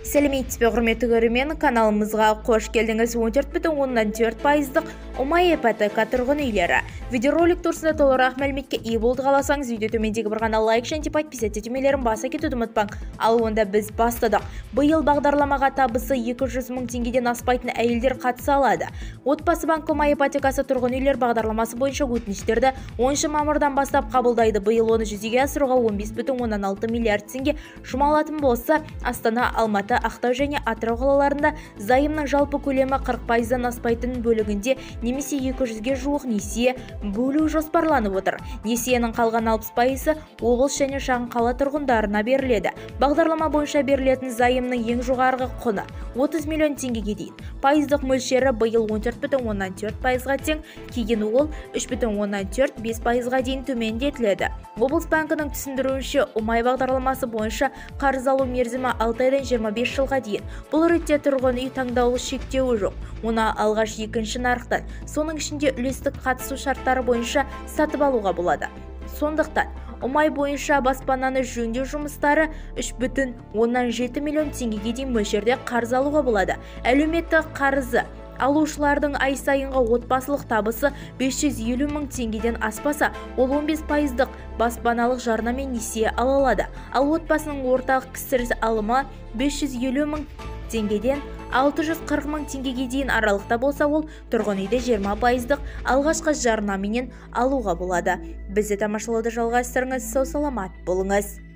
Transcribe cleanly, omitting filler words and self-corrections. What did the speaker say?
Сәлеметсіз бе, құрметті көрермен, каналымызға қош келдіңіз. 14,4 пайыздық Ұмай ипотека тұрғын үйлері. Видеоролик турасында толығырақ мәліметке ие болды қаласаңыз, видео төмендегі бір ғана лайк және подписаться түймелерін баса кетуді ұмытпаң. Ал онда біз бастадық. Биыл бағдарламаға табысы 200 мың теңгеден аспайтын әйелдер қатыса алады. Отбасы банк Ұмай ипотекасы тұрғын үйлер бағдарламасы бойынша өтініштерді 10 мамырдан бастап қабылдайды. Биыл оны жүзеге асыруға 15,6 миллиард теңге жұмалатын болса, Астана, Алматы, Ақтау және Атырау қалаларында зайымның жалпы көлемі 40%-дан аспайтын бөлігінде немесе 200-ге жуық несие бөлу жоспарланып отыр. Несиенің қалған 60%-ы облыс және шағын қала тұрғындарына беріледі. Бағдарлама бойынша берілетін зайымның ең жоғарғы құны 30 миллион теңгеге дейін. Пайыздық мөлшері биыл 14,4%-ға тең, кейін ол 3,4-5%-ға дейін төмендетіледі. Облыс банкінің түсіндіруінше, Ұмай бағдарламасы бойынша қарыз алу мерзімі 6 айдан 25 жылға дейін. Бұл ретте тұрғын үй таңдаулы шектеуі жоқ. Оны алғаш екінші нарықтан, соның ішінде үлестік қатысу шарттары бойынша сатып алуға болады. Сондықтан Ұмай бойынша баспананы жөндеу жұмыстары 3,7 миллион теңгеге дейін мөлшерде қарыз алуға болады. Әлеуметтік қарызы алушылардың ай сайынғы отбасылық табысы 550 мың теңгеден аспаса, ол 15%-дық баспаналық жарнамен несие ала алады. Ал отбасының ортақ кіріс алымы 550 мың теңгеден 640 мың теңгеге дейін аралықта болса, ол тұрғын үйді 20%-дық алғашқы жарнаменен алуға болады. Бізді тамашалауды жалғастырыңыз, сау саламат болыңыз.